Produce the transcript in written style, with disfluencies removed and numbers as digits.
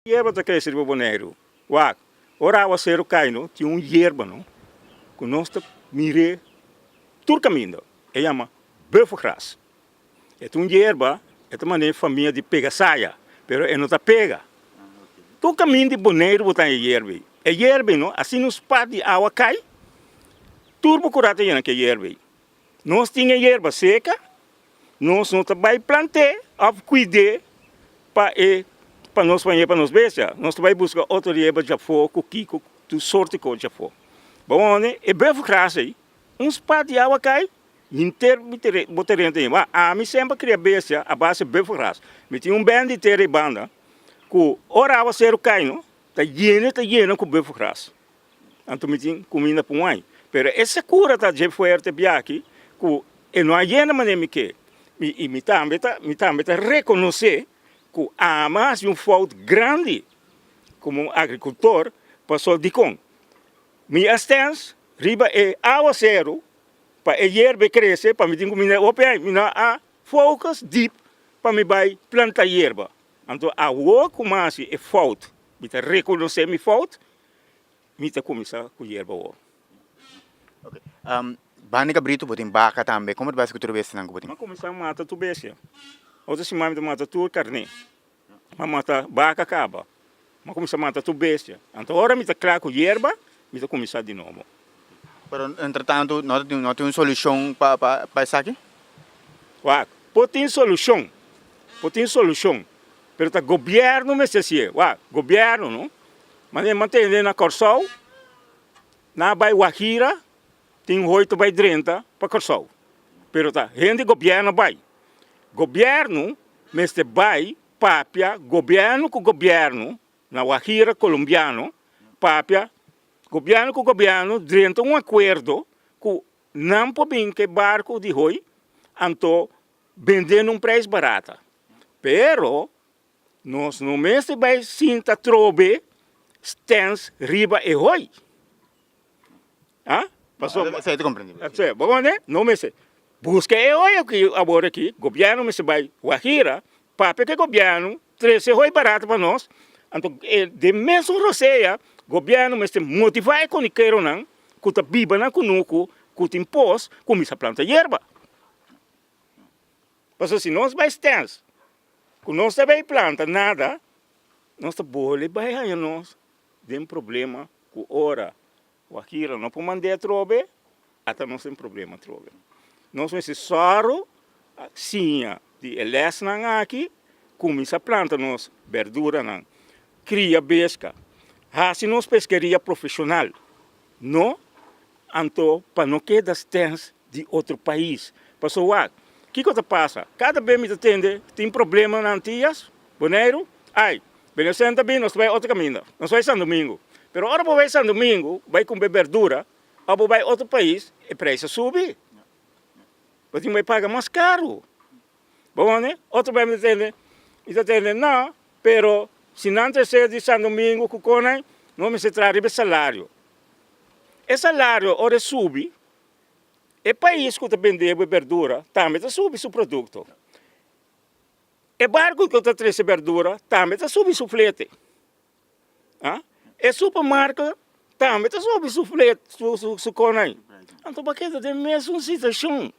Yerba ta krese riba Boneiru. Wak, ora awaseru kai no, tin un yerba no, ku nos ta mir'é tur kaminda. E yama buffelgras. E ta un yerba, e ta manera famia di pega saya, pero e no ta pega. Tur kaminda di Boneiru bo ta haña e yerba ei. E yerba ei no, asina un spat di awa kai, tur bo kura ta yena ku e yerba ei. Nos tin e yerba seka, nos no ta bai plant'é òf kuid'é pa e pa nos bañ'é pa nos bestia. Nos ta bai buska otro yerba djafó ku kiko, tur sorti kos djafó. Bo wònde e buffelgras ei, un spat di awa kai, henter bo tereno ta yen. Wak, ami semper kria bestia a base buffelgras. Mi tin un bèn di tera ei banda ku ora awaseru kai no, ta yena ta yena ku buffelgras. Anto mi tin kuminda pa un aña. Pero e sekura ta dje fuerte biaki ku e no a yena manera mi ke. Mi i mi tambe ta mi tambe ta rekonosé ku ami a hasi un fout grandi komo agrikultor pasobra dikon? Mi a stens riba e awaseru pa e yerba e krese pa mi tin kuminda e hopi aña. Mi no a focus dip pa mi bai planta yerba. Anto awor ku mi a hasi e fout, mi ta rekonosé mi fout. Mi ta kuminsá ku yerba awor. Ok. Banda di kabritu bo tin baka tambe. Komo ta bai ku tur e bestianan ku bo tin? Mi a kuminsá mata tur bestia. Otro siman mi ta mata tur karné. Mi a mata baka kaba. Mi a kuminsá mata tur bestia. Anto ora mi ta kla ku yerba, mi ta kuminsá di nobo. Pero entretantu no tin no tin un solushon pa pa pa esaki? Wak, por tin solushon. Por tin solushon. Pero ta gobièrnu mester hasié. Wak, gobièrnu no. Manera mi a tende na Kòrsou, nan a bai Wajira, tin hoy ta bai drenta pa Kòrsou. Pero ta hende gobièrnu a bai. Gobièrnu mester bai papia gobièrnu ku gobièrnu na Wajira kolombiano, papia gobièrnu ku gobièrnu drenta un akuerdo ku nan por bin ku e barku di hoy, anto bende na un prijs barata. Pero Nos no mester bai sinta trobe stens riba e hoi. Ha? Pasobra. Esei ta komprendí. Esei, bo komprendé? No mester. Buska e hoi aki awor aki, gobièrnu mester bai Guajira, papia ku e gobièrnu trese hoi barato pa nos, anto den mesun rosea gobièrnu mester motivá e konikeronan ku ta biba na kunuku ku tin pos kuminsá planta yerba. Pasobra si nos bai stens ku nos ta bai planta nada, nos ta bole bai haña nos den problema ku ora Guajira no por mand'é atrobe, ata nos den problema atrobe. Nos mester sòru siña di e lèsnan aki, kuminsá planta nos bèrduranan, kria beska, hasi nos peskeria profeshonal. No, anto pa no keda stens di otro pais. Pasobra wak, kiko ta pasa? Kada bes mi ta tende tin problema na Antillas, Boneiru, ai, Venezuela ta bin, nos ta bai otro kaminda, nos bai San Domingo. Pero ora bo bai San Domingo, bai kumpra berdura, òf bo bai otro pais, e preis a subi. Bo tin bai paga mas karu. Bo wak, otro bes mi ta tende, mi ta tende, no, pero si nan ta ser di San Domingo ku konai, no mester traha riba e salario. E salario ora e subi, e pais ku ta bende bo e berdura tambe ta subi su produkto. E barku ku ta trese berdura tambe ta subi su flete. E supermarket tambe ta subi su flet, su su konai. Anto bo a keda den mesun situashon.